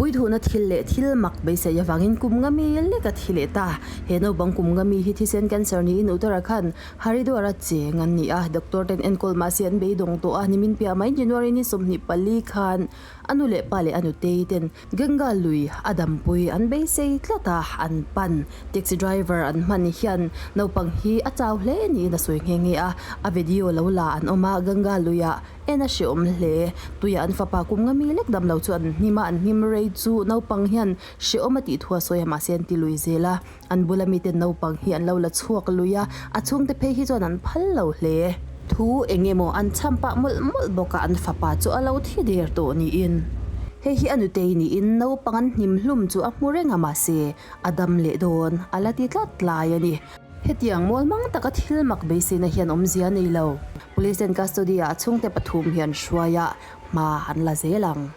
Puithuna thil leh thil mak beisei avangin kum nga mi lek a thi leh ta. He naupang kum nga mi hi thisen cancer niin Uttarakhand, Haridwar-a cheng an ni a. Doctor ten enkawl mahse an beidawng tawh a, nimin piah mai January ni 24 khan a nu leh pa leh a nutei ten Ganga lui a dampui an beisei tlat a, an pan. Taxi driver an hman hian naupang hi a chau hle niin a sawi nghe nghe a, a video lo la an awm a, Ganga luiah En a hreawm hle. Tuia an fapa kum nga mi lek dam lo chu an hnim a, an hnim rei chu naupang hian hreawm a tih thu a sawi a, mahse an ti lui zel a. An bula miten naupang hi an lo la chhuak lui a, a chhungte phei hi chuan an phal lo hle. Thu eng emaw an chham pah mawlh mawlh bawk a, an fapa chu a lo thi der tawh niin. Hei hi a nutei niin naupang an hnim hlum chu a hmu reng a, mahse a dam leh dawn a la ti tlat lai a ni. Hetiang mualmang taka thil mak beiseina hian awmzia a nei lo. Police ten custody-ah a chhungte pathum hian hruaia hma an la zel ang.